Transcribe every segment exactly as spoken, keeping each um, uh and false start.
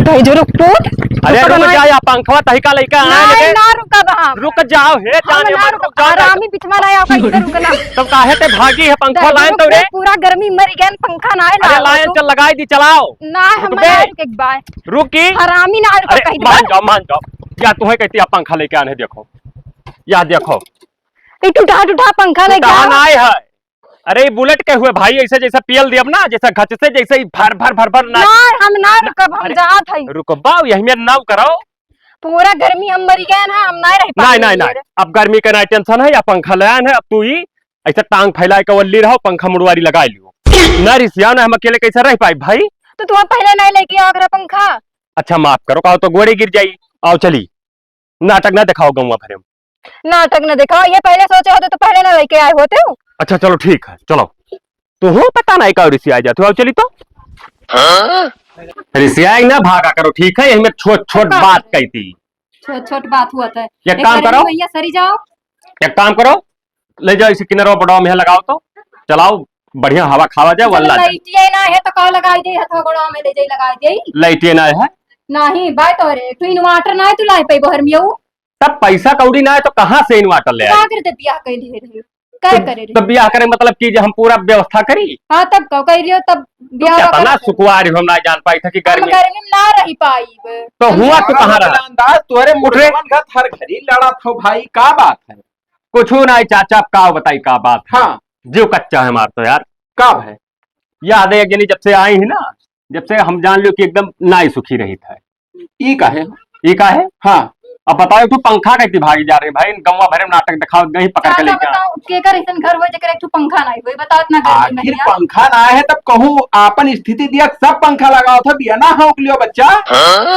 तही जो रुक टूट, अरे रुक रुक बनाए। जा, या पंखवा तही का लइका आए नाहीं, लगे। ना रुकब हम। रुक जाओ, हे हम जाने ना मन, रुक रुक, जाओ। हरामी बिचवा ना आओ, कहीं से रुकना। तब काहे ते भागी है पंखवा तही लाइन रुक तो रे? पूरा गर्मी मर गया, पंखा ना है, अरे लाओ लाइन तू। चल लगाई दी, चलाओ। ना, हम रुक ना बे। रुक एक बार। रुक की? हरामी ना रुक अरे कहीं मान जाओ, मान जाओ। या तुम्हें कहती है पंखा लेके आने, देखो। या देखो। ई टूटा टूटा पंखा लेके टूटा आओ। ना आए है। अरे, ई बुलेट के हुए भाई, ऐसे जैसे पियल दियब ना, जैसे घच से, जैसे ही भर, भर, भर, भर ना। ना, हम ना रुकब, हम अरे, जात हई। रुकबा, यही में नाव करो। पूरा गर्मी हम मरी गए ना, हम ना रह नहीं, पाएंगे नहीं, नहीं। फिर। अब गर्मी के ना टेंशन है, या पंखा ले आन है, अब तू ही ऐसे टांग फैलाए के वल्ली रहो, पंखा मुड़वारी लगा लियो। ना रिसिया ना, हम अकेले कैसे रह पाई भाई? तो तुम पहले नहीं लेके आओ अगर पंखा। अच्छा, माफ करो, कहो तो गोड़े गिर जाई। आओ चली। नाटक ना दिखाओ गौवा भरे में। नाटक ना दिखाओ, ये पहले सोचे होते तो पहले ना लेके आए होते हो। अच्छा चलो ठीक है, चलो। तो हो पता नहीं का रिसिया जाते हो, आओ चली तो। हाँ? रिसिया ही ना भागा करो, ठीक है, यही में छोट छोट का? बात कही थी। छोट छोट बात हुआ था। एक एक काम बार करो। भैया सरी जाओ। एक काम करो, ले जाओ इसी किनारे बड़वा में लगाओ तो, चलाओ, बढ़िया हवा खावा जाए, चलो, वल्ला जाए। लाइटिया ना है तो का लगाई दे, हथवा गोड़वा में ले जाई लगाई दे। लाइटिया ना है? नहीं, बाय तोरे, तू inverter ना है, तू लाई पाई बहर में वो। तब पैसा कौड़ी ना है तो कहाँ से inverter ले का आई? कर दे बियाह कैले रहे, का तो, करे रहे? तो बियाह करे मतलब कि जे हम पूरा व्यवस्था करी? हाँ, तब का कह लियो, तब तू बियाह कितना करा। सुकुवार हो, हम ना जान पाई था कि हम गर्मी गर्मी में ना रही पाई। तो हुआ तो कहाँ रहा? अंदाज तोरे उठ रे। मुर्गवन घात हर घड़ी लड़त हो भाई, का बात है? कुछ ना है चाचा, अब का बताई का बात है? हाँ। जीव कच्चा है हमार तो यार। का है? याद है एक जनी जब से आई है ना, जब से हम जान लियो कि एकदम ना ही सुखी रही था। ई का है? ई का है? हाँ। अब बताओ, एक ठो पंखा कैसे भागी जा रहे भाई, गौवा भरे में नाटक दिखाओ, गई पकड़ के चाचा लेके आ। बताओ, केकर ऐसन घर होए जेकर एक ठो पंखा ना होए? बताओ इतना गर्मी में आखिर यार। पंखा ना है तब कहूँ आपन स्थिति दिया, सब पंखा लगाओ था, बिया ना हौंक लियो बच्चा।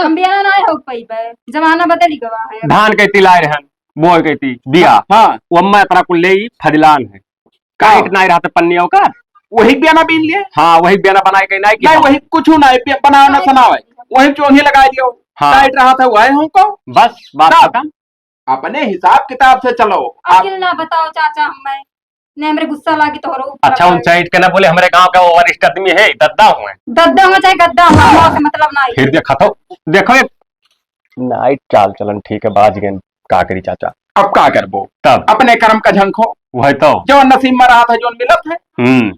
हम बिया ना हौंक पाइबे, जमाना बदली गवा है। धान के तिलाए रहन, बोए के ती बिया। हाँ। वो अम्मा इतना कुल ले ही फजलान है। का? काट नाई रहते पन्नियों का। वही बिया ना बीन लिए? हाँ, वही बिया ना बनाए के नाई की नहीं, हम। वही कुछ ना है, बि-, बनावे ना सनावे। वही चोंगी लगा दियो। हाँ। काट रहा था, वही हमको। बस, बात ना। खत्म। अपने हिसाब किताब से चलो। आप अकिल ना बताओ चाचा, हमें ने हमरे गुस्सा लागी तोहरो ऊपर अच्छा, उन आवे। चैट के ना बोले, हमरे गांव का वो वरिष्ठ आदमी है, दद्दा हुए। दद्दा हुए चाहे गद्दा हुए, हमसे मतलब ना है। फिर देखा तो, देखो एक नाइट चाल चलन ठीक है, बाज गए, का करी चाचा? अब का करबो? तब? अपने कर्म का झंखो। वही तो। जौन नसीब में रहा था, जौन मिलत है। हम्म।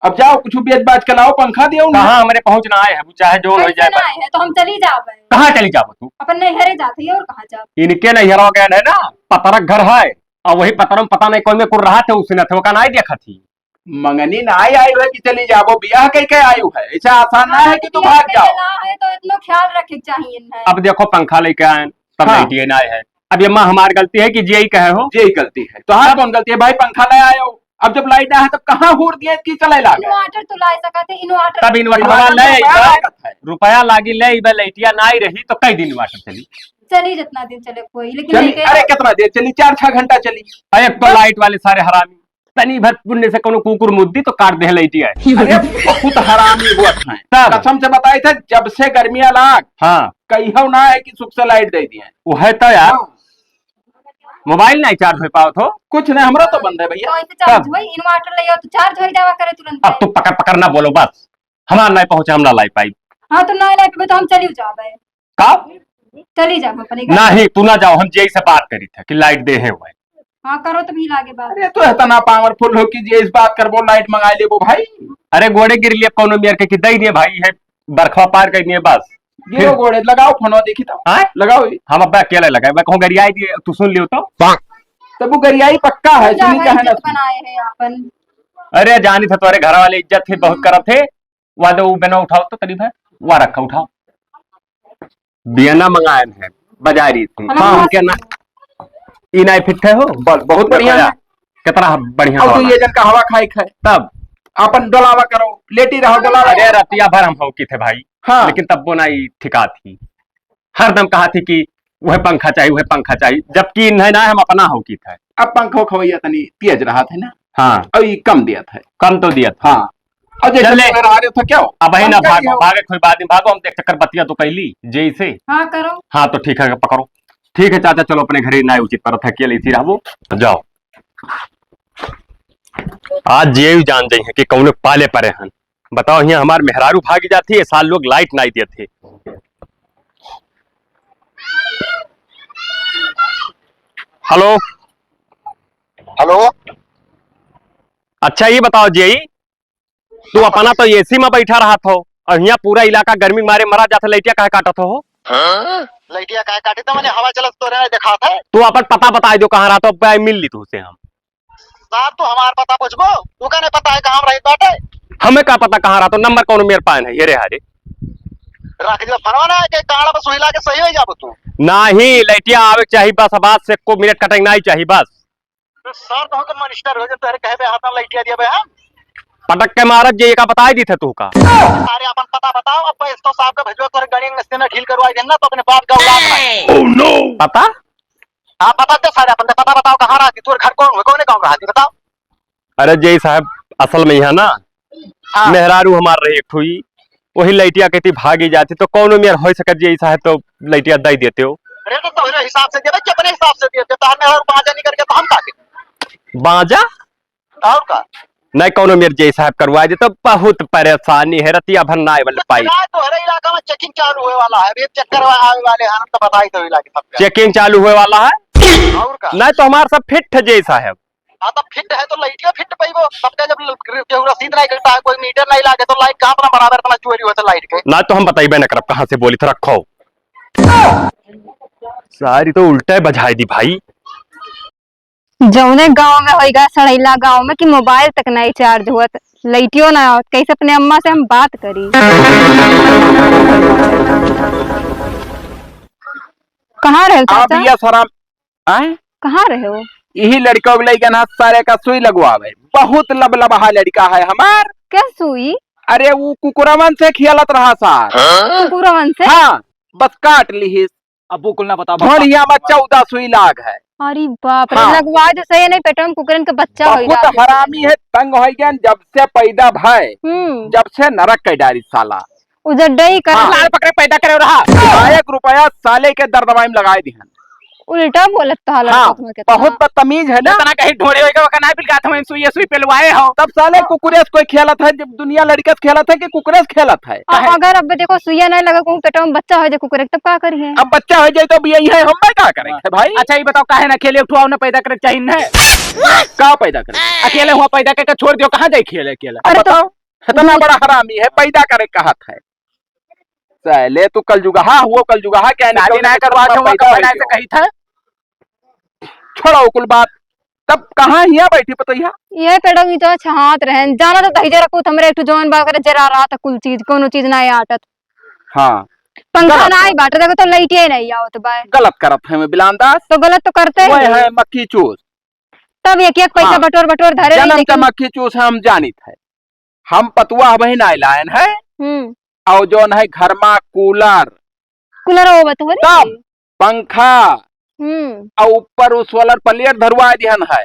अब जाओ, कुछ बेच बाच के लाओ, पंखा दियो ना। कहाँ हमरे पहुँच ना आए है, वो चाहे जौन हो कैसे जाए ना बस। आए है, तो हम चली जाबे। कहाँ चली जाबो तू? अपन नैहरे जाते ही, और कहाँ जाबे? इनके नैहरा गए है ना, पतरक घर है, और वही पतरम पता नहीं कोई में कुर रहा थे, उसने थे, ओका नहीं देखा थी। मंगनी ना आई, आई है कि चली जाबो, बियाह कई के आयु है, ऐसा आसान ना है कि तू बियाह भाग कई के जाओ। ना है तो इतनो ख्याल रखे के चाहिए ना। अब देखो पंखा लेके आए, तब हाँ। लाइटिए ना आए है। अब ये माँ हमार गलती है कि जे ही कहे हो? जे ही गलती है। तो हाँ, तब कौन गलती है भाई, पंखा ले आयो, अब जब लाइट ना है तब कहाँ हूर दिए कि चले लागे? Inverter तो ला सकत है, inverter। तब inverter inverter वाला ले तो आइबा, लागत है। रुपया लागी ले आइबा, लाइटिया ना आई रही तो कई दिन inverter चली? चली जितना दिन चले कोई, लेकिन चली, लेके अरे कितना देर चली? चार छह घंटा चली। अरे एक तो बस। लाइट वाले सारे हरामी। तनी भर पुण्य से कोनो कुकुर मुद्दी तो काट दे लैटिया। अरे बहुत हरामी हुआ था। तब? कसम से बताई थे, जब से गर्मिया लाग, हाँ। कहियो ना है कि सुख से लाइट दे दिए। वो है तो यार। हाँ। मोबाइल नहीं चार्ज हो पावत हो। कुछ नहीं, हमरा तो बंद है भैया। तो ऐसे चार्ज तब? हुई, inverter ले आओ तो चार्ज हो जावा करे तुरंत। अब तू पकड़ पकड़ ना बोलो बस। हमार नहीं पहुंचे, हम ना लाई पाई। हाँ तो ना लाई पाई तो हम चली जाबे। का? चली जाओ अपने घर। नहीं, तू ना जाओ, हम जेई से बात करी थे कि लाइट दे है भाई। हाँ, करो तो भी लागे बात। अरे, तो इतना powerful हो कि जेई से बात करबो, लाइट मंगा लेबो भाई। अरे, गोड़े गिर लिए कौनो मेर के कि दई दिए भाई, है बरखवा पार कर दिए बस। गिरो फिर? गोड़े, लगाओ फोन, देखी तो। हाँ? लगाओ। हम अब अकेले लगाए, मैं कहूँ गरियाई दिए, तू सुन लियो तो। तब वो गरियाई पक्का है, सुनी चाहे ना। बनाए हैं अपन। अरे, जानी थे तुम्हारे घर वाले इज्जत थे, बहुत हम्म। करत थे। वा दे, उ बेना उठाओ तो करीब है, वा रखा, उठाओ। बियना मंगायन है, बाजारी से। हाँ। उनके ना, ई नाई फिट है हो। बस, बहुत बढ़िया देखो है। यार, कितना बढ़िया और तू वाला। ये जन का हवा खाए खाए। तब? अपन डोलावा करो, लेटी रहो, डोलावा अरे, करो। रतिया भर हम हौकी थे भाई। हाँ। लेकिन तब वो नाई ठिका थी। हरदम कहा थी कि वह पंखा चाहिए, वह पंखा चाहिए, जबकि इन्हें ना हम अपना हौकी थे। अब पंखो खवैया तनी तेज रहा थे ना। हाँ। और ये कम दिया था। कम तो दिया था। हाँ। और जैसे चल ले। मेरा आ रहे था क्या? अब ही ना पंखा भागो, ही हो। भागे कोई बात नहीं, भागो, हम देख चक्कर बतिया तो कैली, जैसे। हाँ, करो। हाँ, तो ठीक है, पकड़ो। ठीक है चाचा, चलो अपने घर ही ना उचित पर था, अकेले इसी रहबो। जाओ। आज जे भी जान जाई है कि कौने पाले परे हन। बताओ, हियाँ हमार मेहरारू भागी जाती है, साल लोग लाइट नाई देते। हेलो। हेलो। अच्छा, ई बताओ जी, तू हाँ। अपना तो एसी में बैठा रहत हो, अउर हियाँ पूरा इलाका गर्मी मारे मरा जात है, लइटिया काहे काटत हो? हाँ? लइटिया काहे काटी? तो मने हवा चलत तोरे नाहीं देखात है। तू अपन पता बताइ देउ, कहाँ रहत हो, अब मिल ली तुहसे हम। साहब, तू हमार पता पूछबो? तू का नाहीं पता है कहाँ हम रहित बाटे? हमें का पता कहाँ रहत हो, नंबर कउनो मेर पाएन है, ये रे हारे। रख दे फोनवा ना, के कान पर सुई लागे सही होइ जाबो तू। नाहीं, लइटिया आवे के चाही बस, अब आज से एको मिनट कटे के नाहीं चाही बस। तो सर, तोहके मनिस्टर होइ जाए, तोहरे कहे बे हाथ में लइटिया दिया बे हम। पटक के मारब जे, एका बताइ दीत है तू का। अरे, अपन पता बताओ, अब एसडीओ साहब का भेजवा, तोहरे गाड़ी में से ना ढील करवाइ देन ना, तो अपने बाप का औलाद ना। Oh no! पता? हाँ, पता दे सारे, अपन पता बताओ, कहाँ रहती, तोर घर कौन हुए, कौने गाँव रहती, बताओ। अरे जेई साहब, असल में यहाँ ना, हाँ। मेहरारू हमार रही एक ठुई, वही लइटिया कहती भागी जाती, तो कौनो मेर होइ सकत जेई साहब, तो लइटिया दइ देते हो। अरे तो तोहरे हिसाब से देबे कि अपने हिसाब से देबे? तोहर मेहरारू बाँझा निकल के तो हम का करी? बाँझा? और का? नहीं, कौनो मेर जेई साहब करवाइ दे, तो बहुत परेशानी है, रतिया भर नाहीं बल पाई। ना, तोहरे इलाका में चेकिंग चालू होए वाला है, अभी चेक करवा आवे वाले हैं, हम तो बताई तो इलाके सबका। चेकिंग चालू होए वाला है? और का? नहीं तो हमार सब फिट है जेई साहब। हाँ, तो फिट है तो लइटियो फिट पइबो, सबका जब ल-, केहू रसीद नहीं कटता है, कोई मीटर नहीं लागे, तो लाइट कहाँ अपना बराबर इतना चोरी होता लाइट के? ना तो हम बताइबे न करब, कहाँ से बोली तो रखो। सारी तो उल्टा ही बजाइ दी भाई। जौने गाँव में होइगा सड़ैला गाँव में कि मोबाइल तक नाहीं चार्ज होत, लइटियो ना आवत, कैसे अपने अम्मा से हम बात करी? कहाँ रहे हो अब चाचा? ये शराब, आए? कहाँ रहे हो? यही लड़का को लइके ना सारे का सुई लगवावे, बहुत लबलबहा लड़का है हमार। क्या सुई? अरे वो कुकुरवन से खेलत रहा सार। कुकुरवन से? हाँ, बस काट लिहिस। अब वो कुल ना बताओ, ढोलिया में चौदह सुई लाग है। अरे बाप रे, हाँ। लगवा दो सही नहीं, पेटवा में कुकुरन के बच्चा होई बहुत रहत है। हरामी है, तंग होइ गया जब से पैदा भय, हम्म। जब से नरक के डारी साला। उजड्डे ही कर हाँ। लाड़ पकड़े पैदा करे रहा। एक रुपया साले के दर दवाई में लगाइ दिहन। उल्टा बोलत तो हालत हाँ, बहुत बदतमीज है ना। इतना कहीं ढोड़े होइगा, ओका ना बिलगात हम सुई, सुई पेलवाए हो। तब साले कुकुरेस कोई खेलत है, जब दुनिया लड़के से खेलत है कि कुकुरेस खेलत है? अब अगर अब देखो सुइया नहीं लगा, कहूँ पेटवा में बच्चा होइ जाए कुकुरे, तब का करिए? अब बच्चा होइ जाए तो अब यही है, हम का करें हाँ। भाई? अच्छा, ये बताओ, काहे ना खेले, उठवाओ ना, पैदा करे चाहिए ना। का पैदा करे? अकेले हुआ पैदा करके छोड़ दियो, कहाँ जाए खेले अकेले? अरे तो बताओ, इतना बड़ा हरामी है, पैदा करे कहत है। साले तू कलजुगहा हुआ, कलजुगहा क्या शादी निकल ना के करवा, पैदा हो गया। कही था। छोड़ो कुल बात। तब कहाँ हिया बैठी पतोहिया? ये पेड़ों की तो छहात रहन। जाना तो दहिजरा पूत हमरे एक ठो जौन बा, ओकरे जरा रहा था कुल चीज, कोनो चीज ना आटत। हाँ। पंखा गलत ना आई करत। बाटे, देखो तो लाइट ही नहीं आवत बा। गलत करत है मैं बिलान दास। तो गलत तो करते वो ही। है मक्खी चूस। तब एक एक पैसा हाँ। बटोर बटोर धरे रही, जन्म लेकिन का मक्खी चूस हम जानित है। हम पतुआ अबहिन नाहीं लायन है। हम्म। और जौन है घर मा कूलर, कूलर वो बतहो रे। तब पंखा हम्म। और ऊपर उ सोलर प्लेट धरवा दिहन है।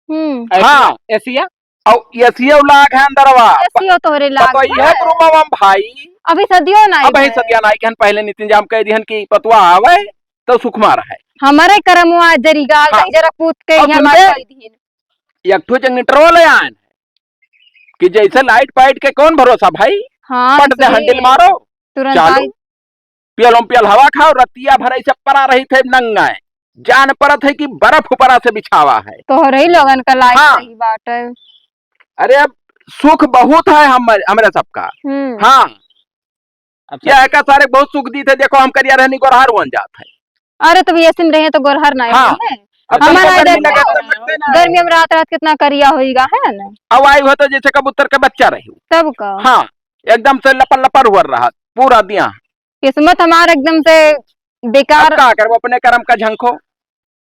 हम्म। हाँ। एसिया? और एसियो लाग है अंदरवा। एसियो तोहरे लाग तो यह है। रूमवा में भाई। अभी सदियो ना अब आई वही है। सदिया ना आई कि हम पहले नितिन जाम कह दिहन कि पतुआ आवे तो सुखमा रहे। हमारे करमवा जरीगाल और जरा पूत के और यहाँ सुन ना ले। कह दिहन। एक ठो जनरेटरवा ले आन कि जैसे लाइट पाइट के कौन भरोसा भाई। हाँ, पट दे सुनिए। हैंडल मारो, तुरंत चालू। आई। पियल ओम पियल हवा खाओ, रतिया भर ऐसे परा रही थे नंगा है। जान परत है कि बर्फ ऊपरा से बिछावा है। तोहरे ही लोगन का लाइफ हाँ। सही बात है। अरे अब सुख बहुत है हम, हमरे सबका। हम्म। हाँ। अब यह सब का सारे बहुत सुख दी थे, देखो हम करिया रहनी गोरहर वन जात है। अरे तो एसी में रहे तो गोरहर ना हाँ। है। अब हमारा तुमको इधर गर्मी लगे तो लगते ना है। गर्मी में रात रात कितना करिया होइगा है ना। अब आई हो तो जैसे कबूतर के बच्चा रही। तब का? हाँ, एकदम से लपर लपर हुआ रहा पूरा दिया। किस्मत हमार एकदम से बेकार। अब का करबो, अपने करम का झंखो।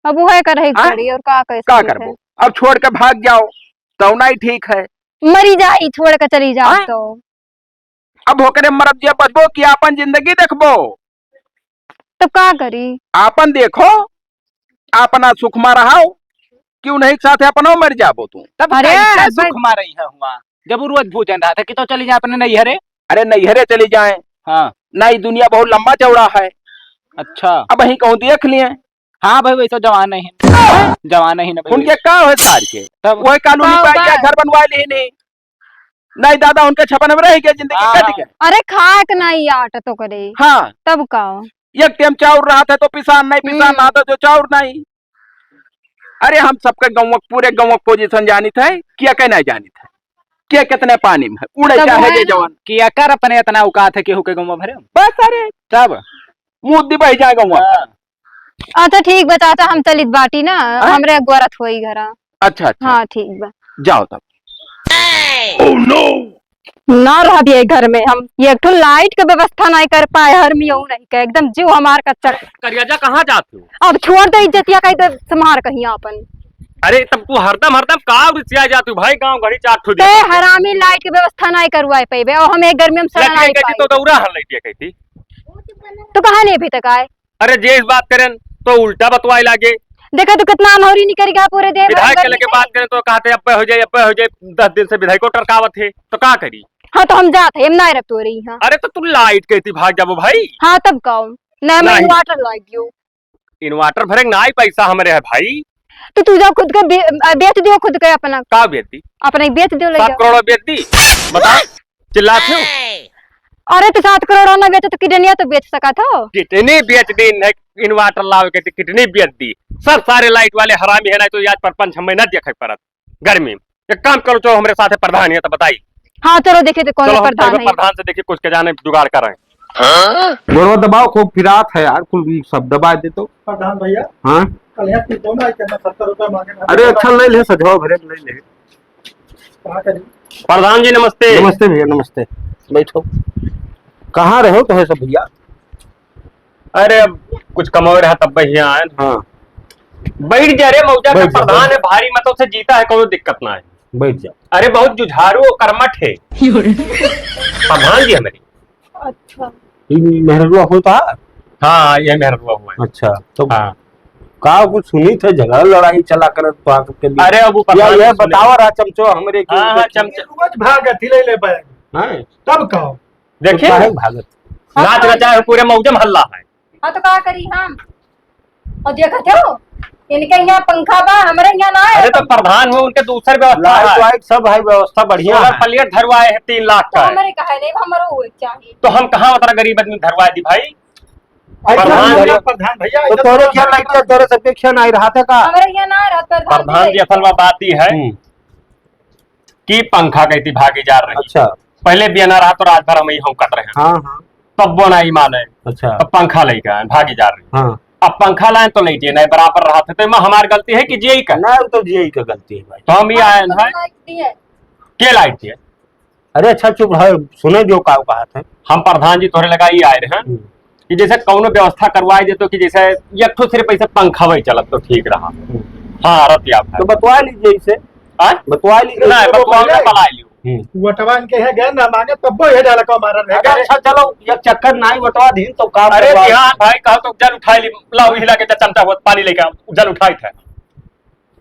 अब वो है करही हाँ? पड़ी और का कर का सकते करबो? हैं? अब छोड़ के भाग जाओ तो नहीं ठीक है। मरी जाई, छोड़ के चली जाओ हाँ? तो। अब होकरे मरब जे बचबो कि आपन जिंदगी देखबो? तब का करी? आपन देखो, अपना सुख मा रहो, कि उन्हीं के साथ अपनो मर जाबो तू। तब अरे, कैसे अब्बा सुख मा रही है हुआ? जब वो रोज भूजन रहा था कि तो चली जाए अपने नैहरे। अरे नैहरे चली जाए। हाँ। नहीं, दुनिया बहुत लंबा चौड़ा है। अच्छा। अब वहीं कहूँ देख लिए। हाँ भाई, वैसे जवान नहीं है। जवान नहीं ना भाई। उनके का हो सार के? तब वही कानूनी का पाई क्या बा? घर बनवा लिए नहीं। नहीं दादा, उनके छपन में रह गया, जिंदगी हाँ, कट हाँ। गया। अरे खाक नहीं आट तो करे। हाँ। तब का? एक टाइम चाउर रहा था तो पिसान नहीं, पिसान हम्म। रहा था तो चाउर नहीं। अरे हम सबके गौवा, पूरे गौवा position जानित है, किया के नहीं जानित है, किया कितने पानी में है, उड़े तब चाहे वही जे जवान। किया कर अपने इतना औकात है केहू के गौवा भरे? बस अरे। तब? मुद्दी बह जाए गौवा। हाँ। अच्छा ठीक बा चाचा, हम चलित बाटी ना, हाँ? हमरे अगोरत होई घरा। अच्छा, अच्छा। हाँ, ठीक बा। जाओ तब। ना रहब ये घर में हम, ये एक ठो light के व्यवस्था नहीं कर पाए, हर मियऊ नहीं के, एकदम जीव हमार कच्चा। करियाजा कहाँ जात हो? अब छोड़ दे इज्जतिया का, इधर संभार कहीं आपन। अरे तब तू हरदम, हरदम का रिसिया जात हो भाई, गाँव घड़ी चार ठो ते दिया। हरामी light के व्यवस्था नहीं करवाए पैबे, और हम एक घर में हम सड़ा लड़किया नहीं कहती तो पाए। दौरा हर लड़किया कहती। तो कहाँ नहीं अभी तक आए? अरे जे इस बात करें तो उल्टा बतवाए लागे। देखा तो कितना अनहोरी निकल गया पूरे देह भर विधायक के गर्मी लगे से। बात करें तो कहते अब हो जाए, अब हो जाए, दस दिन से विधायक को टरकावत है तो का करी? हाँ तो हम जात है, हम ना रह तो रही हाँ। अरे तो तू light कहती भाग जाबो भाई। हाँ तब का? ना मैं नहीं। Inverter ला दियो। Inverter भरे ना ही पैसा हमरे है भाई। तो तू जाओ खुद के बे-, अ, बेच दियो खुद के अपना। का बेच दी? अपना ही बेच दियो ले सात जाओ। करोड़ बेच दी। बता। चिल्लात हो? अरे तो सात करोड़ ना बेचो तो किडनिया तो बेच सकत हो। किडनी बेच दी, नहीं inverter लावे के तो किडनी बेच दी। सब सारे light वाले हरामी है, नहीं तो आज पर पाँच छह महीना देखे पड़त गर्मी में। एक काम करो, चलो हमरे साथ है प्रधान है तो बताई। हाँ चलो देखे तो कौन चलो है हम प्रधान चलो है। प्रधान से देखिए कुछ के जाने जुगाड़ करें। गोड़वा दबाओ, खूब पिरात है यार, कुल ई सब दबा दे तो। प्रधान भैया। हाँ? कल यहाँ की दो ना, कितना सत्तर रुपया मांगे ना। अरे अच्छा, ले ले, सजवा भरे ले ले। कहाँ करी? प्रधान जी, नमस्ते। नमस्ते भैया, नमस्ते। बैठो। कहाँ रहो तो है सब भैया? अरे, अब कुछ कमावे रहा तब भैया आए ना। हाँ। बैठ जा रे, मौजा का बैठ जा, प्रधान बैठ है, जा। भारी मतों से जीता है, कोई दिक्कत ना है। बैठ जाओ। अरे, बहुत जुझारू और कर्मठ है। प्रधान जी हमारे। अच्छा। ई मेहररुआ होता? हाँ, ये मेहररुआ हुआ है। अच्छा, तो हाँ। का कुछ सुनी थे, झगड़ा लड़ाई चला करत तो आपके बीच? अरे, अब वो या प्रधान ये जी सुने। बतावा रहा चमचो हमरे की हाँ, हाँ, उनके चमचो। रोज भागत ही ले ले बैग। हाँ। तब का? देखिए। तो काहे भागत? नाच नचाए हो, पूरे मौजे में हल्ला है। हाँ, तो का करी हम? और देखत हो, इनके यहाँ पंखा बा, हमरे यहाँ ना है अरे, तो पंखा। प्रधान हो, उनके दूसर व्यवस्था light है। Light वाइट सब है, व्यवस्था बढ़िया solar है। Plate धरवाए हैं तीन लाख तो का। हमरे कहे नहीं, हमरो होए के चाहिए। तो हम कहाँ उतना गरीब आदमी धरवाए दी भाई? अरे प्रधान भैया, जी। प्रधान भैया, तो इधर तोरे तो क्या light है, तोरे सबके क्या नहीं रहा था का? हमरे यहाँ ना रहत प्रधान प्रधान जी, जी। असल में बात ई है हम्म। कि पंखा कहती भागी जा रही। अच्छा। पहले बियना रहा तो रात भर हम ही हौंकत रहे। हाँ, हाँ। तब वो नहीं माने। अच्छा। तब पंखा लेके आए, भागी जा रही। हाँ। अब पंखा लाए तो लेटिए नहीं, बराबर रहा था। तो एमा हमार गलती है कि जीआई का? ना, वो तो जीआई का गलती है भाई। तो हम ही आए हैं। Light दिए। के light दिए? अरे अच्छा, चुप रहो, सुने दियो का कहा था। हम प्रधान जी तोहरे लगा ही आए रहे हैं। हम्म। कि जैसे कौनो व्यवस्था करवाए देतो कि जैसे एक ठो सिर्फ ऐसे पंखा वही चलत तो ठीक रहा। हम्म। हाँ, रतिया भर। तो बतवा लीजिए इसे। हाँ? बतवा लीजिए। नहीं, इसको बतवा पहले। बतवा लियो। हम्म। वोटवा इनके है गए ना मांगे, तब वो ये डाला को मारा रहे अरे गए। अच्छा, चलो, एक चक्कर नाई बतवा दीन तो काम अरे करवा। बिहान भाई कहा तो जल उठाई ली, लाओ हिला के चमचा हुआ पानी लेके आओ, जल उठाई थे।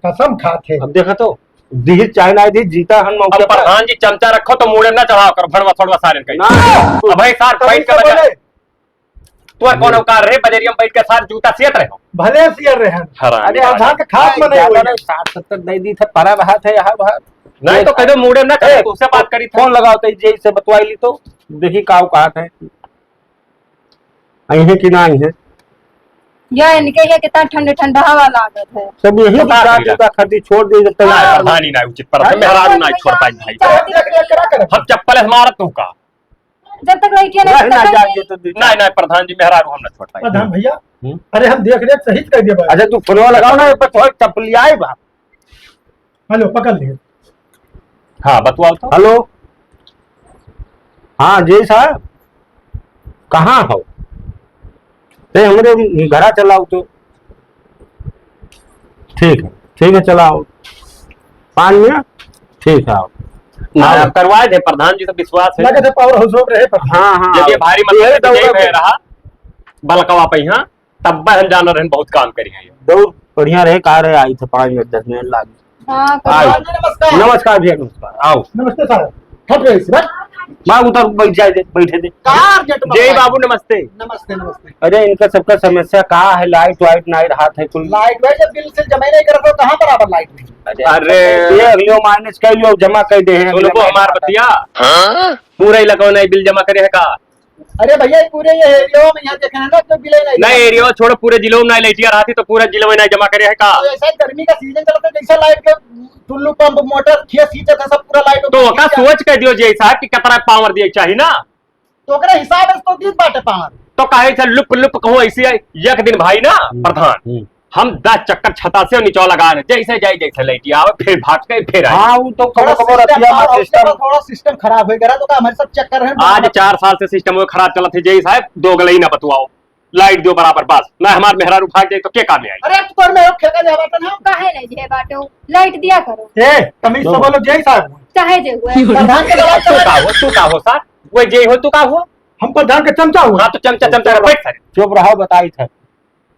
कसम खात है। अब देखा तो, दीही चाहे ना दीही, जीता हन मौके अब पर। प्रधान जी चमचा रखो तो मूड़े ना चढ़ाओ करो, भड़वा थोड़वा सारे कहीं। ना। अब भाई सार तभी बैठ के तो बजा। बोले। तोर कौन औकात रहे, बजरिया में बैठ के सार जूता सियत रहे हो? भले सियर रहे हैं। हरामी अरे, आदमी। आधा के खास भाई, मने ज्यादा हुई। नहीं, साठ सत्तर दे दी था, परा रहा था यहाँ बाहर। नहीं तो कह दो, मूड़े ना करे, ए, तुमसे बात करी था। फोन लगाओ तो, जे से बतवाई ली तो, देखी का औकात है। आई है कि ना आई है? या इनके ये कितना ठंड ठंड हवा लागत है। सब यही पता विचार नहीं। जूता खरीदी छोड़ दे जब तक ना, हाँ। प्रधानी ना उचित पर हाँ। मेहरारू ना छोड़ पाई भाई। चाहती है। हम चप्पल से मारत हूँ का? जब तक लड़कियां नहीं रह ना तब तक जाए नहीं। दे तो दे। नहीं, नहीं, प्रधान जी, मेहरारू हम ना छोड़ पाई। प्रधान भैया, हम्म। अरे हम देख रेख सही से कर दिए भाई। अच्छा, तू फोनवा लगाओ ना, ये पर थोड़ा चपलियाए बा। हेलो, पकड़ लिए। हाँ, बतवाओ तो। हेलो। हाँ, जी साहब। कहाँ हो? ते हमरे घरा चलाओ तो। ठीक है, ठीक है, चलाओ। पाँच मिनट? ठीक है, आओ। ना, आओ। आप करवाए थे, प्रधान जी से विश्वास है। लगे थे power house हो रहे प्रधान। हाँ, हाँ, जब ये आओ। भारी मतलब ये तो दौड़ा यही दे। रहा, बलकवा पे यहाँ। तब हम जाना रहन बहुत काम करी है। बहुत बढ़िया रहे, कहा रहे आई थे पाँच मिनट, दस मिनट लाग। हाँ, आओ। करो। नमस्कार। नमस्कार भैया, नमस्कार। आओ। नमस्ते सर। हट रहे इस बार। बा उधर बैठ जाए दे, बैठे दे। कार गेट में जय बैठ। बाबू नमस्ते। नमस्ते, नमस्ते। अरे इनका सबका समस्या का है, लाइट वाइट नहीं रहा था कुल। लाइट वाइट जब बिल से जमा नहीं करत हो, कहाँ बराबर लाइट नहीं? अरे। ये अगले माइनस कर लियो, जमा कर दे हैं, सुन अगले को माइनस हमार आता है। बतिया। हाँ? पूरा इलाका में बिल जमा करे है का? अरे भैया, ये पूरे ये एरिया में यहाँ देखे हैं ना, तो बिल ही नहीं नहीं, जमा। एरिया छोड़ो, पूरे जिलों में नहीं लाइटिया रहती तो पूरा जिलों में नहीं जमा करे है का? तो ऐसा ही गर्मी का सीजन चलता है, जैसे लाइट के टुल्लू पंप, मोटर, खेत सींचे था, सब पूरा लाइट तो ओका सोच के दियो जी साहब कि कितना पावर दिए के चाहिए ना। तो ओकरे हिसाब से तो दीत बाटे पावर। तो काहे से लुप लुप कहो ऐसी है, एक दिन भाई ना हम्म, प्रधान, हम्म। हम दस चक्कर छता से निचोड़ लगा रहे, जैसे जाए जैसे लाइट आवे, फिर भाग के फिर आए। हाँ, वो तो थोड़ा कबो कबो system, रतिया में हाँ, उसके system। बाद थोड़ा system खराब हो गया, तो का हमारे सब चक्कर है आज बार-बार। चार साल से system वो खराब चलत है, जय साहब, दो गलई ना बतवाओ, लाइट दियो बराबर बस, ना हमार मेहरारू भाग जाए तो के काम में आई? अरे, अब तो तोर में खेका जाए बाटे ना। काहे नहीं जे बाटे, लाइट दिया करो। ए, तमीज से बोलो, जय साहब। चाहे जे हुए। प्रधान के दबाव तू का हो, तू का हो साहब? वो जय हो, तू का हो? हम प्रधान के चमचा हो। हाँ, तो चमचा, चमचा, चुप बैठ सारे। चुप रहो, बताई थे।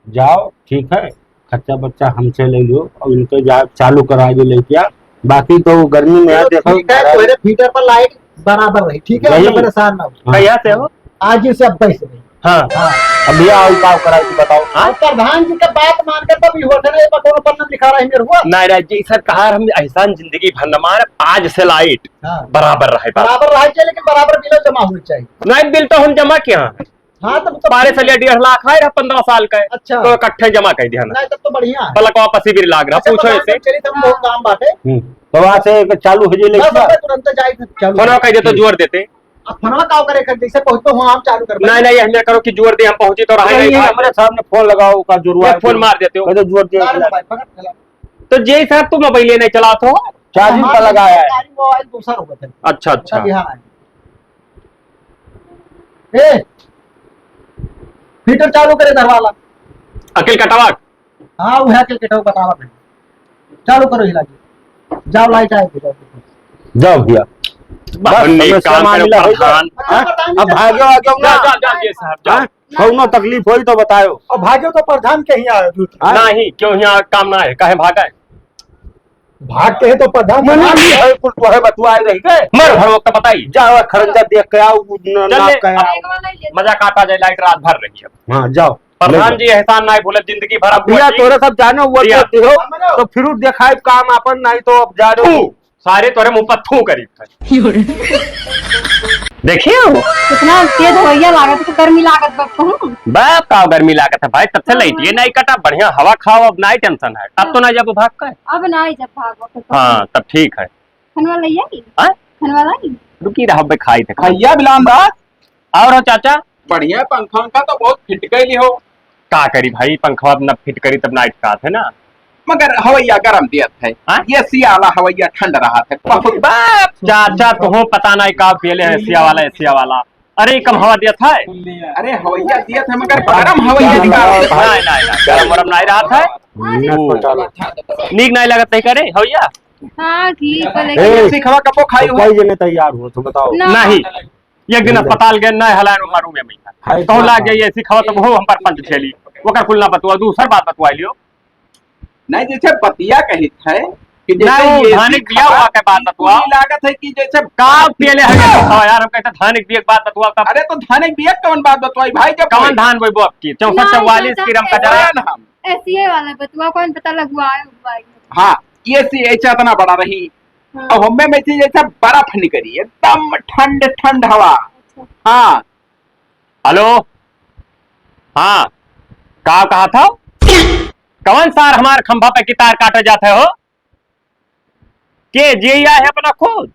जाओ, ठीक है, खर्चा बर्चा हमसे ले लो और इनके जा चालू करा दो लेके आ। बाकी तो गर्मी में यार चलो, देखो, ठीक है, तोहरे फीटर पर लाइट बराबर रही, ठीक है, वही। परेशान ना हो। हाँ। कहिया से हो? आज ही से, अब से रही। हाँ। हाँ। अब भैया, आओ, का करा दो, बताओ। हाँ? अब प्रधान जी का बात मान के तब ये होत है ना, ये पर कोनो पन्ना लिखा रहा है मेरे हुआ? नहीं, नहीं, जी सरकार, हम एहसान जिंदगी भर न मार, आज से लाइट हाँ। बराबर रहे, बस। बराबर रहे चाहिए, लेकिन बराबर बिल जमा होना चाहिए। नहीं, बिल तो हम जमा किया है। हाँ, तब तो बारह साल या डेढ़ लाख है, रहा पन्द्रह साल का है। अच्छा। तो इकट्ठे जमा कर दिया ना। नहीं, तब तो बढ़िया है। पलक वापस ही बिल लाग रहा, अच्छा, पूछो प्रधान इसे। जब चली, तब बहुत काम बात है। हम्म। तो वहाँ से एक चालू हो जाए, बस, लेकिन अब तुरंत जाए, चालू। फोनवा कह दे तो ठीक। जोर देते। अब फोनवा का करे कर, जैसे पहुँचते हो, हम चालू कर नहीं, देंगे। नहीं, हमें करो कि जोर दे, हम पहुँची तो रहे नहीं, नहीं, नहीं, भाई। हमारे सामने फोन लगाओ, का जोर ये फोन मार देते हो। कह दे जोर दे, ना रे मोबाइल, पकड़, चला। तो जे साहब, तू मोबाइल नहीं चलात हो? चार्जिंग पर लगाया है। मोबाइल दूसर हो गया। अच्छा, अच्छा। बिहार आए। ए, फीटर चालू करे धरवाला। अकिल कटावा। हाँ, वह अकिल कटावा बतावा भाई। चालू करो हिला के। जाओ लाइट आए फीटर। जाओ भैया। बस, बस, समस्या काम मान करे लिया, हो गया। प्रधान। हाँ? अब भाग्यो आ गया जा, ना। जा, जा, ये साहब, जा। हाँ? कौनो तकलीफ होई तो बतायो। अब भाग्यो तो प्रधान के ही आयो दूसरा। हाँ? नहीं, क्यों यहाँ काम ना है, काहे भागा है? भाग के है तो प्रधान मना लिया है, कुल तोहे बतुआए रही के। मर भरो तो बताई। जाओ, खरंजा देख के आओ, न-, चल नाप ले, के आओ। मजा काटा जाए, लाइट रात भर रही है। हाँ, जाओ। प्रधान जी एहसान ना भूलत, जिंदगी भर अब भैया, तोरे सब जानो, वो दिया। तो दिहो, तो फिर देखाई काम आपन, नहीं तो अब जा रहे हो। थू, सारे तोरे मुंह पर थू करी। देखियो। कितना तेज हवैया लागत है, गर्मी लागत बा कहूँ। बाप का गर्मी लागत है भाई, तब से हाँ। लाइट ये नहीं कटा, बढ़िया हवा खाओ, अब नहीं टेंशन है। अब तो ना जब भाग का है। अब नहीं जब भागो तो हाँ, तब ठीक है। खनवा लइया की? हाँ? खनवा लाई? रुकी रहो बे, खाई थे, खाई। भैया बिलान दास। और हो चाचा? बढ़िया, पंखा वंखा तो बहुत फिट कैली हो। का करी भाई, पंखवा न फिट करी तब नाइट का है ना। मगर हवैया गरम दियत है। हाँ? ये सियाला हवैया ठंड रहत है बहुत। बाप चाचा, तुहो पता नहीं का पियले है एसिया वाला, एसिया वाला। अरे, कम हवा दियत है। अरे, हवैया दियत है, मगर गरम हवैया निकाल। नहीं, नहीं, नहीं, गरम वरम नहीं रहत है। नीक नहीं लगत नहीं करे हवैया। हाँ, ठीक है, लेकिन ए, सिखवा कबो खाई हो? कई जने तैयार हो, तो बताओ। ना। नहीं, एक दिन अस्पताल गए, नहीं हलाए, मारू में मैं। हाय, कहूँ लाग गई, ऐसी खबर तो हो, हम पर पंच झेली। ओकर कुल ना बतुआ, दूसर बात बतुआ लियो। नहीं, जैसे बतिया कहित है कि जैसे नहीं, वो ये धानिक दिया हुआ के बात बतुआ। लागत है कि जैसे का पियले है, बताओ यार, हम कहते धानिक दिए के बात बतुआ तब। अरे, तो धानिक दिए कौन बात बतुआई भाई, जब कौन कोई धान बोई बो आपकी? चौसठ ना, चौवालीस ना, की रम का जरा। ना, हम एसिए वाला बतुआ, कौन पता लगुआ है, उगवाई। हाँ, ये सी ऐसा इतना बड़ा रही। हाँ। और हमें में थी जैसे बर्फ निकली, एकदम ठंड ठंड हवा। अच्छा। हाँ। हेलो, हाँ, का कहा था? कौन सार हमार खंभा पे की तार काटे जाते हो? के जे आए है अपना खुद?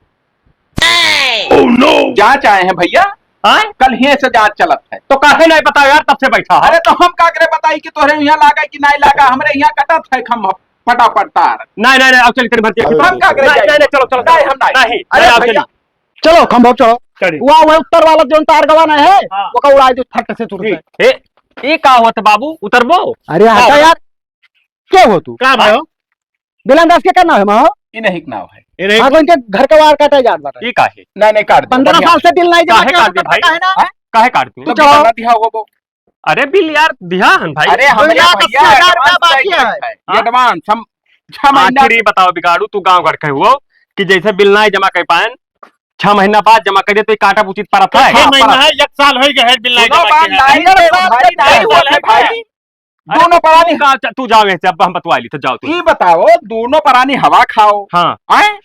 Oh no! जांच आए हैं भैया। हाँ? कल ही से जांच चलत है। तो काहे नहीं बताओ यार, तब से बैठा है। अरे तो हम का करे बताई कि तोहरे यहाँ लागा कि नहीं लागा, हमरे यहाँ कटत है खंभा फटाफट तार। नहीं, नहीं, नहीं, अब चल, तेरी भर्ती है। हम का करे नहीं, जाए? नहीं, नहीं, चलो, चलो, नहीं, चलो। हम नहीं। नहीं, अरे नहीं, अब भैया। चलिए। चलो, खंभा चलो। चलिए। वह, वह उत्तर वाला जो तार गवा ना है, हाँ। वो का उड़ाई दो फट से तुरंत। ठीक। ए, ये का होत बाबू, उतरबो? अरे, हटा यार। के हो तू? का भयो? बिलान दास के का नाव है, माँ? ई नहीं के नाव है। ई नहीं। हाँ, तो इनके घर का वार काटा जात बाटे। ई का है? नहीं, नहीं, काट दे, पन्द्रह बढ़िया। साल से बिल नहीं जमा काहे किया, काट दे भाई? पता है ना? हाँ? काहे काट दे? तो तू चलाओ। बिल ना दिया होबो। अरे बिल यार दिया हन भाई। अरे, हमरे दुनिया का भैया अस्सी हजार रुपया advance बाकी चाहिए है। है। हाँ? Advance, हम छह महीना आखिर ये बताओ बिगाड़ू, तू गाँव घर के हुओ कि जैसे बिल ना जमा कर पाएन, छह महीना बाद जमा कर दे तो ये काटा उचित परत है। छह महीना है, एक साल हो गया है बिल नहीं जमा किया है। अंदर साल के भाई, नहीं हुआ है भाई। अरे दोनों तू परानी का, तू जाओ यहाँ से, अब हम बतवा ली, तो जाओ तू। ई बताओ, दोनों परानी हवा खाओ। हाँ। हैं?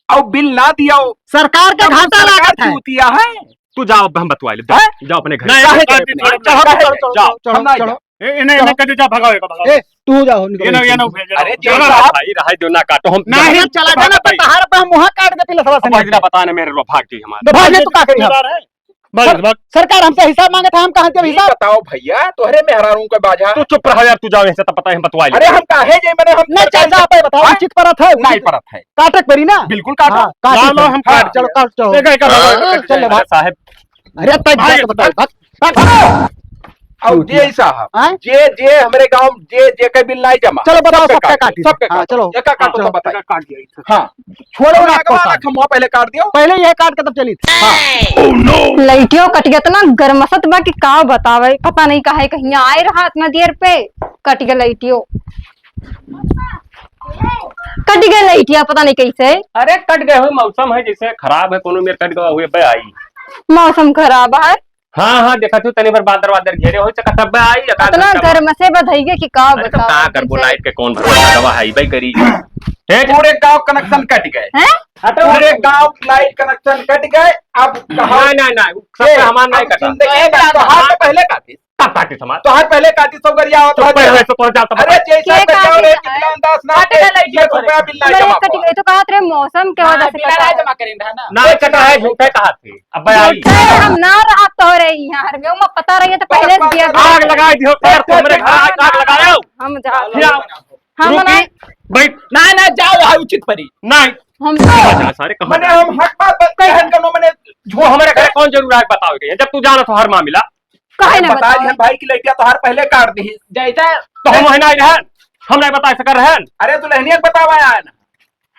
और बिल ना दियो। सरकार के तब घाटा सरकार लागत है। चूतिया है। तू जाओ, अब हम बतवाई ले। हैं? जाओ अपने घर। नहीं, काहे नहीं, काट नहीं, दी, नहीं, छोड़ो, काहे चलो, नहीं? चलो, जाओ, चलो, हम नहीं चलो। जाएंगे। ए, ए, नहीं, नहीं, कटो, जा, भगाओ, भगाओ। ए, तू जाओ, निकल ये ना, ये जाओ। ना, ये ना, चलो, ये ना। भाई, रहाई दो ना, काटो, हम नहीं, नहीं, चला जाना, भाई। तो तहार पे हम मुँह काट देते, लसवा से अब नहीं। बता ना, मेरे लो, भाग गई हमारे। तो भाग ले, तू का करी हम? बस, सर-, बस। सरकार हमसे हिसाब मांगे था, हम कहाँ से ये हिसाब? बताओ भैया, तोहरे मेहरारू का बाजा। तू चुप रहो यार, तू जाओ यहाँ से, तब पता है हम बतवा लेंगे। अरे हम काहे जे, मैंने हम नहीं, सरकार चाचा, से आप ही बताओ, हाँ? उचित परत है, नहीं उचित परत है। काटे के परी ना? बिल्कुल काटो। हाँ, काट ला लो, दो। हम हाँ, काट चलो, दिया। काट, चलो। एक, एक, एक, हाँ, एक, एक, चल ले, एक, भाई। साहब। अरे, तय भाई, बात बताओ, बात, बात। अब जे साहब, हाँ? जे, जे हमरे गाँव, जे, जे के बिल नहीं जमा, चलो, बताओ, सबके सबका काट काटी। सबके हाँ, काटो। चलो। जेका काटो, हाँ, तो बताइए। काट दिया, इसे। हाँ। छोड़ो ना, लगवा रख, हम वहाँ पहले काट दियो। पहले यह काट के तब चली। हाँ। लइटियो कट गया, इतना गरमसत बा कि का बतावे, पता नहीं काहे कहीं आए रहा इतना देर पे, कट गया लइटियो। कट गया लइटिया, पता नहीं कैसे। अरे कट गए हो, मौसम है जैसे खराब है, कोनो मेर कट गवा हुए पे आई। मौसम खराब है। हाँ, हाँ, देखा तू तनी बार बादर वादर घेरे हो, चका तब आई, एक आध इतना घंटा में। गरमसे बधइगे कि का अरे तो बताओ, का करबो, जैसे लाइट के कौन भरोसा, दवा है, भाई करी। हे? पूरे गांव कनेक्शन कट गए। हैं? हटो। पूरे गांव लाइट कनेक्शन कट गए। अब कहा नहीं, नहीं, नहीं, सबका ए, हमार नहीं अब कटा। जिंदगी में तो हाथ पहले काटी। तब काटी समाज। तो हर पहले काटी सब गरिया होत तो है। पहले तो तोर जाता अरे, बता। जैसा के गरिया काटी रे, है? कितना अंदाज ना काटे के लइटिया एक रुपया बिल ना हमारे जमा कटी हुआ। गई, तो कहत रहे मौसम के हाँ, वजह से बिल कटा ना है। जमा करें, है ना? ना कटा है, झूठे कहा थे। अब भाई आई। झूठे हम ना रहत तो रही यहाँ, हर में पता रही है तो पहले से दिया गया। आग लगा दियो, सर, तुमरे घर आग, आग लगाओ। हम जा क्या? हम रुकी, ना बैठ। ना, ना, जाओ, वहाँ उचित परी। नहीं। हम कहाँ जा सारे, कहाँ मने जा? हम हक बात बत-, कहन कनो मने वो हमारे घर कौन जरूर आए बताओ के, जब तू जाना तो हर मामला। काहे अरे ना बता बताओ? दिहन भाई कि लइटिया तोहार पहले काट दिही। जैसे तो हम वही नहीं रहन, हम नहीं बता सकर रहन। अरे तू लहनिया के बतावा आया ना।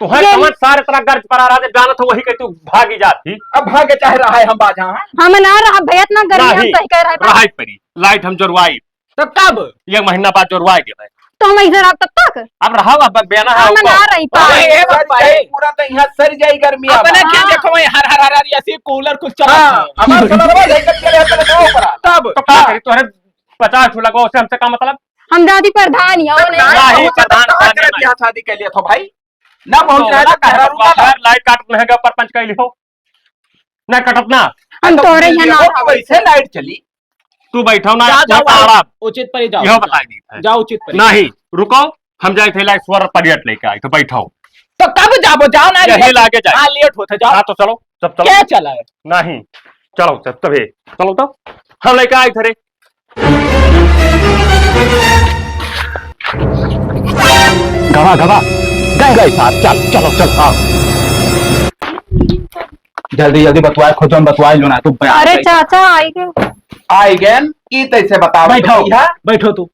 तो है ये समझ सारे तरह गर्ज पर आ रहा, जब जाना था वही के तू भागी जाती। अब भागे चाहे रहा है हम बाजा, हाँ? हम ना रहा भैया, इतना गर्मी हम नहीं, सही कह रहे हैं। रहा परी, लाइट हम जोरवाई। तो कब? एक महीना बाद जोरवाए के भाई। तो हम इधर आप तब तक? अब रहा, अब बेना है हम ऊपर। ना रही पाए। अरे, ए बाप रे। पूरा तो यहाँ सर जाई गर्मी अब। अपने के हाँ। देखो, वही हर, हर, हर, हर, ऐसे कूलर कुछ चला हाँ, था। हमार सोलरवा लेकर चले, चले जाओ ऊपर। तब? तो का करी, तोहरे पचास ठो लगवा, उसे हमसे का मतलब? हम दादी प्रधान ही हो, नहीं। नहीं, नहीं, प्रधान, कहाँ प्रधान करे नहीं। बियाह शादी के लिए तो भाई? ना पहुँच तो रहा है, वाला तो घर का रुका था। लाइट काट महंगा पर पंच कैली हो। ना कटत ना। हम तो तोरे यहाँ ना देखो, रहब। वैसे लाइट चली। तू बैठो ना, जा, जा, तारा। उचित परी जाओ। यह बताई दी है। जाओ उचित परी। नहीं, रुको, हम जाए थे लाइट सोलर प्लेट लेके आई, तो बैठो। तो कब जाबो? जाओ ना, यही लेट। लागे जाए। हाँ, लेट होता, जाओ। हाँ, तो चलो, सब चलो। क्या चला है? नहीं, चलो, सब तभी, चलो तो। हम लेके आए थे रे। गवा, गवा। गए, गए साहब, चल, चलो, चल, आओ। जल्दी, जल्दी बतवाए, खोजो, बतवाए लो ना, तू बयान अरे कर। चाचा, आई गए। आई गए, ई तैसे बताओ बैठो, तो भैया। बैठो तू।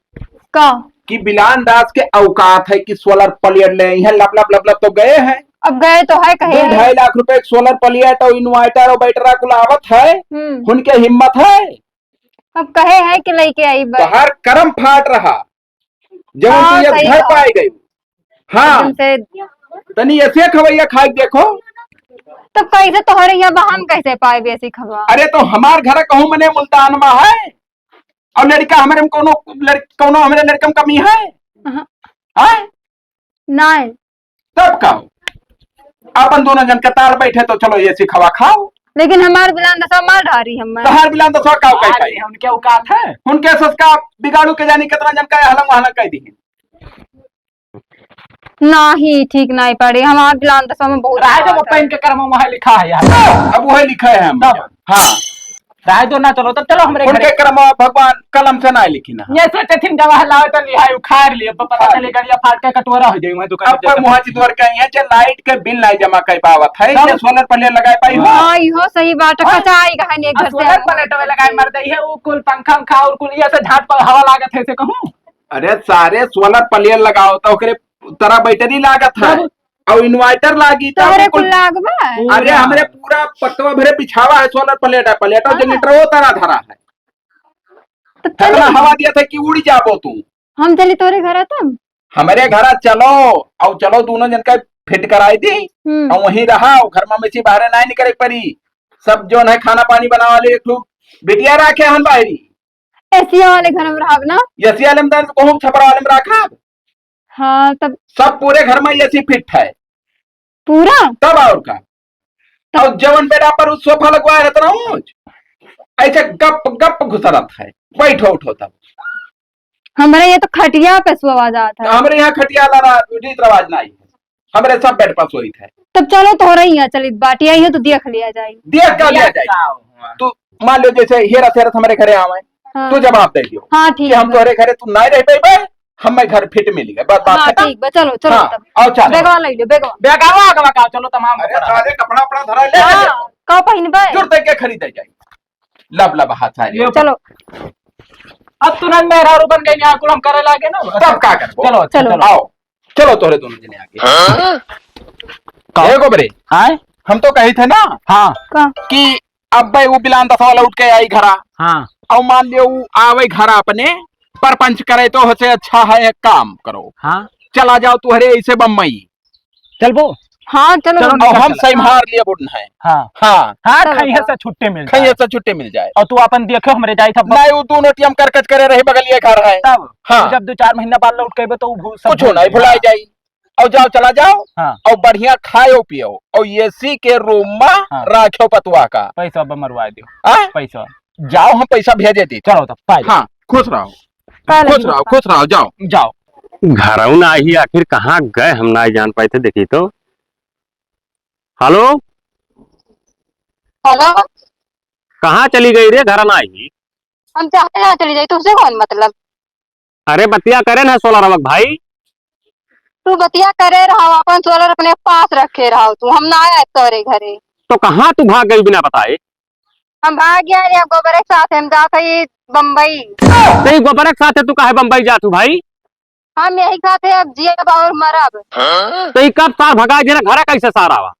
का? कि बिलान दास के औकात है कि सोलर प्लेट ले आई है, लब, लब, लब, लब तो गए हैं। अब गए तो है, कहे दो हैं। ढाई लाख रुपए के सोलर प्लेट और इन्वर्टर और बैटरा कुल आवत है, हम्म। उनके हिम्मत है? अब कहे है कि लेके आई बा। तोहार करम फाट रहा, जब हाँ, तू ये सही घर बात। पाए गई। हाँ। एकदम से। तनी ऐसे खवैया खाए के देखो। तो कैसे तोहरे यहाँ बा, हम कैसे पाए ऐसी खवा? अरे तो हमार घर कहूँ मने मुल्तान में है, और लड़का हमारे में कोनो लड़-, कोनो हमारे लड़का में कमी है? हाँ। हाँ? नहीं। तब का हो? अपन दोनों जन के ताल बैठे तो चलो एसी खवा खाओ। लेकिन हमार बिलान दसवा मार ढारी हमें। तोहार बिलान दसवा का औकात है? उनके औकात है। उनके ससका बिगाड़ू के जानी कितना जन का हलंग वहलंग कह दी। नहीं, ठीक नहीं पड़े। हमार बिलान दसवा में बहुत रहा है, जब औकात वो पेन है। के कर्म में वह लिखा है यार। अब वह लिखा है हम। तब। हाँ। राय दो ना, चलो, तब चलो हमरे उनके घरे। कर्म भगवान कलम से ना लिखी ना। ये सोचे थिन गवाह लावे तो लिहाई उखाड़ लिए, अब पता हाँ। चले गड़िया फाट के कटोरा हो जाए, वहाँ दुकान अब पे पर चलो। मुहा चितवर कहीं है, जे लाइट के बिल नहीं जमा कर पावत है, तब? जे सोलर प्लेट लगाए पाई हो। हाँ, इहो सही बात है, हाँ। कचाई गहन एक आ, घर से सोलर हम प्लेट में लगाए मर जाई है, वो कुल पंखा उंखा और कुल ये से झाट पर हवा लागत है, से कहूँ। अरे सारे सोलर प्लेट लगाओ तो ओकरे तरह बैटरी लागत है। तब? और इन्वर्टर लागी, तब तोहरे कुल कुल लागबा? अरे, पूरा। हमरे पूरा पकवा भरे बिछावा है, सोलर प्लेट है, प्लेट और हाँ। जनरेटर वो तरह धरा है। तो इतना चली। हवा दिया था कि उड़ी जाबो तू। हम चली तोरे घर तब? हमरे घर चलो, और चलो दोनों जन का फिट कराई दी, हम्म। और वहीं रहा, घर में से बाहर ना निकले पड़ी। सब जो है खाना पानी बनावा ले, एक ठो बिटिया रखे हन बाहरी। एसिया वाले घर में रहब ना? एसिया वाले में तो कहूँ छपरा वाले में रखब। हाँ, तब सब पूरे घर में एसी फिट है। पूरा? तब और का? तब और जवन बेड पर उ सोफा लगवाए रहत ना ऊंच, ऐसे गप गप घुसरत है, बैठो उठो तब। हमरे ये तो खटिया पे सोवा जात है। हमरे यहाँ खटिया वाला रा-, रीत रिवाज नहीं है, हमरे सब बेड पर सोइत है। तब चलो तोहरे यहाँ चलित बाटी, आई हो तो देख लिया जाई। देख का लिया जाई? तू मान लो जैसे हेरत हेरत हमरे घरे आवे, हाँ। तू जवाब दे दियो हाँ, ठीक कि हम बा। तोहरे घरे तू नहीं रह पइबे, हमें घर फिट मिल गए, बस बात हाँ, खत्म। ठीक बा, चलो, चलो हाँ, तब। आओ, चलो। बेगवा ले लो, बेगवा। बेगवा, बेगवा, का, चलो, तमाम अरे, कपड़ा। सारे कपड़ा, उपड़ा धरा ले, हाँ, ले। का पहिनबे? जुर्ते के खरीदे जाई। लब लब हाथ सारे। ये चलो। अब तू ना मेहरारू बन गई, यहाँ कुल हम करे लागे ना। तब का करबो? चलो, चलो। चलो। आओ, चलो, तोहरे दोनों जने आगे। हाँ? का? ए गोबरे, हाँ? हम तो कही थे ना हाँ। का? कि अब भाई वो बिलान दसवा लौट के आई घरा। हाँ। और मान लियो वो आवे घर अपने, परपंच करे तो होसे अच्छा है, एक काम करो। हाँ। चला जाओ तुहरे ऐसे बम्बई। चलबो? हाँ, चलो। चलो, और निकल हम चला। सही मार लिए बुढ़न है। हाँ। हाँ। हाँ, चलो, खैहे चलो। से छुट्टी मिल खैहे जाए। से छुट्टी मिल जाए। और तू अपन देखे हमरे जाई था। नहीं, वो दोनों टीम करकच करे रही, बगलिए घर है। तब? हाँ। जब दो चार महीना बाद लौट के अइबे तो वो भू-, सब कुछ भूल नहीं, जाई। भुला जाई। और जाओ, चला जाओ। हाँ। और बढ़िया खायो पियो और एसी के रूम में हाँ। राखो पतुआ का। पैसा अब मरवा दियो। हाँ? पैसा। जाओ, हम पैसा भेजे दी। चलो तब, पाए। हाँ, खुश रहो। पाए खुश लगी रहो, बप्पा। खुश रहो, जाओ। जाओ। घरऊ ना आई, आखिर कहाँ गए, हम ना जान पाए थे। देखी तो। हेलो। हेलो। कहाँ चली गई रे, घर ना आई? हम चाहे ना चली जाई, तुमसे कौन मतलब? अरे बतिया करे ना सोलरवा के भाई। तू बतिया करे रहा, अपन सोलर अपने पास रखे रहा तू, हम ना आए तोरे घरे। तो कहाँ तू भाग गई बिना बताए? हम भाग गया रे, अब गोबरे के साथ हम जात हई बम्बई। तो ई गोबरे के साथ तू काहे बम्बई जात हू भाई? हम यही खाते अब जियब और मरब। तो ई कब सार भगाई देना, घरे कैसे सार आवा?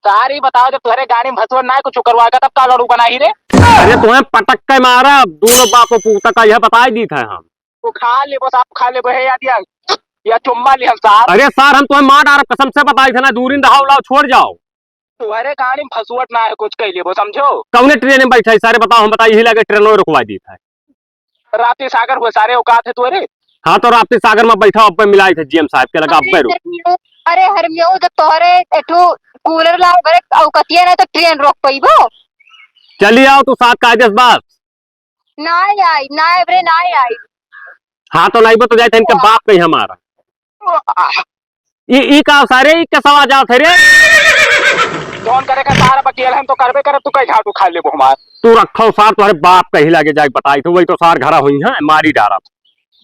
सार ई बताओ, जब तोहरे गाड़ी में भसुआ ना कुछ करवाएगा, तब का लड़ू बनाई रे? अरे तुम्हें पटक के मारा, दोनों बापो पूता का यह बताई दी था हम। तू खा लेबो सार, खा लेबो, हे याद या, या चुम्मा ले हम सार। अरे सार, हम तुम्हें मार डारब, कसम से बताई था ना, दूरिन रहा, लाओ, छोड़ जाओ। तोहरे गाड़ी में भसुआ ना है, कुछ कह लेबो, समझो। कौने ट्रेन में बैठा है सारे, बताओ, हम बताई, यही लगे ट्रेन में रुकवा दी था। राप्ती सागर हुए सारे औकात है तोरे। हाँ, तो राप्ती सागर में बैठा, अब मिलाई थे जीएम साहब के लगा, अरे अब रो। हरमियो, अरे हरमियो, जब तोहरे एठू कूलर लाओ घरे औकतिया ना, तो ट्रेन रोक पइबो? चली आओ तू साथ कायदे से बस। ना आई, ना आए रे, ना आई। हाँ, तो नहीं बो तो जाए थे इनके बाप कहीं हमारा। ई, ई का सारे, ई के सवा जात है रे? जौन करे का सार बकियल हम तो करबे करब, तू कई झाटू खा लेबो हमार। तू रखो सार, तोहरे बाप कही लागे जाए बताई तो, वही तो सार घरा हुई है, मारी डारब।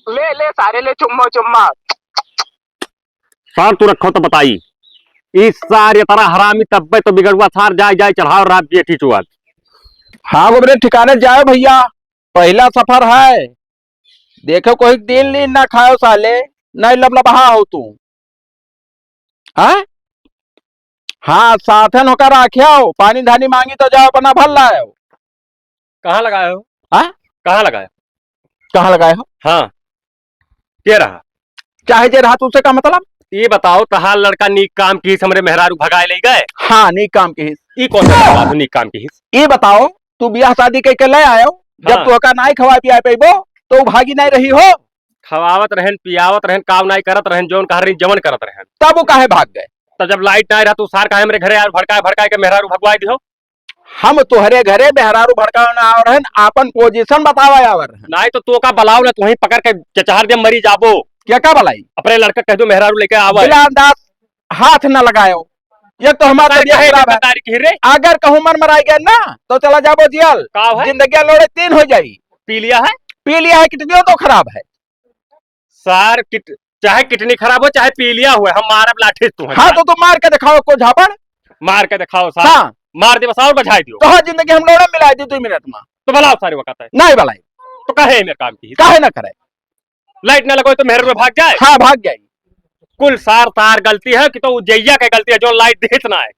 ले, ले सारे ले चुम्मा, चुम्मा। सार तू रखो तो बताई। ई सार इतना हरामी तब्बे तो बिगड़ुआ सार जाए, जाए चढ़ाव रात बेटी चुआत। हाँ गोबरे ठिकाने जाओ भैया, पहला सफर है। देखो कोई दिन लीन ना खाओ साले, नहीं लबलबहा हो तू। हाँ? हाँ, साथन होकर राख्याओ, पानी धानी मांगी तो जाओ अपना भर लाओ। कहाँ लगाए हो? हाँ? कहाँ लगाए? कहाँ लगाए हो? हाँ। के रहा? चाहे जे रहा, तुझसे का मतलब? ये बताओ, तहार लड़का नीक काम किहिस, हमरे मेहरारू भगाए ले गए? हाँ, नीक काम किहिस। ई कौन सा बात हो, नीक काम किहिस? ये बताओ, तू बियाह शादी कइके ले आयो, जब हाँ। तू ओका नाई खवाए पियाए पइबो, तो उ भागी नाई रही हो। खवावत रहन, पियावत रहन, काम नाई करत रहन, जौन कह रही, जवन करत रहन। तब वो काहे भाग गए? तो जब लाइट नाई रहा, तू सार काहे हमरे घरे आयो, भड़काए, भड़काए के मेहरारू भगवाए दिहो? हम तोहरे घरे मेहरारू भड़कावे ना आव रहन, आपन पोजीशन बतावे आव रहन। नाई तो तोका बलाव ना, तुहीं पकड़ के चचहर दे मरी जाबो। क्या का बलाई? अपने लड़का कह दो मेहरारू लेके आवे। बिलान दास, हाथ न लगायो। एक तो हमार पता तबीयत नहीं खराब है। पता नहीं रे। अगर कहूँ मर मराई गए ना, तो चला जाबो जेल। का है? जिंदगी लोड़े तीन हो जाई। पी लिया है? पी लिया है, किडनियों तो खराब है। सार किट-, चाहे किडनी खराब हो, चाहे पी लिया हुआ, हम मारब लाठी से तुहन। हाँ, तो तू मार के दिखाओ को झापड़। मार के दिखाओ सार। हाँ। मार दे बस और बझाई दियो। तो हाँ, जिंदगी हम लोड़े मिलाई दी दो मिनट में। तो भला सारे वक्त है। नहीं भलाई। तो काहे मेरे काम की? काहे ना करे? लाइट ना लगो तो मेहर में भाग जाए। हाँ, भाग जाए। कुल सार तार गलती है कि तो जैया के गलती है जो लाइट देत ना है।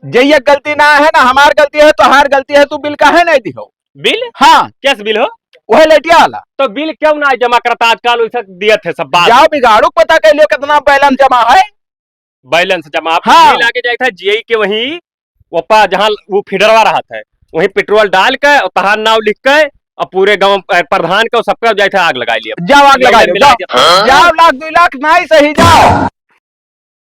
जैया गलती ना है ना, हमार गलती है, तोहार गलती है, तू बिल काहे नहीं दिहो? बिल? हाँ। कैस बिल हो? वह लेटिया वाला। तो बिल क्यों ना जमा करता आजकल, वैसे दिए थे सब बात। जाओ बिगाड़ू, पता कर लियो कितना बैलेंस जमा है। बैलेंस जमा आप हाँ। नहीं लाके जाए था जीआई के वहीं, ओपा जहाँ वो फीडरवा रहा था, वहीं पेट्रोल डाल के और तहार नाव लिख के और पूरे गांव, अ, प्रधान के और सबका जाए था आग लगा लिया। जाओ आग लगा लो, मिला जाओ। दिया। जाओ लाख दो लाख नहीं सही, जाओ।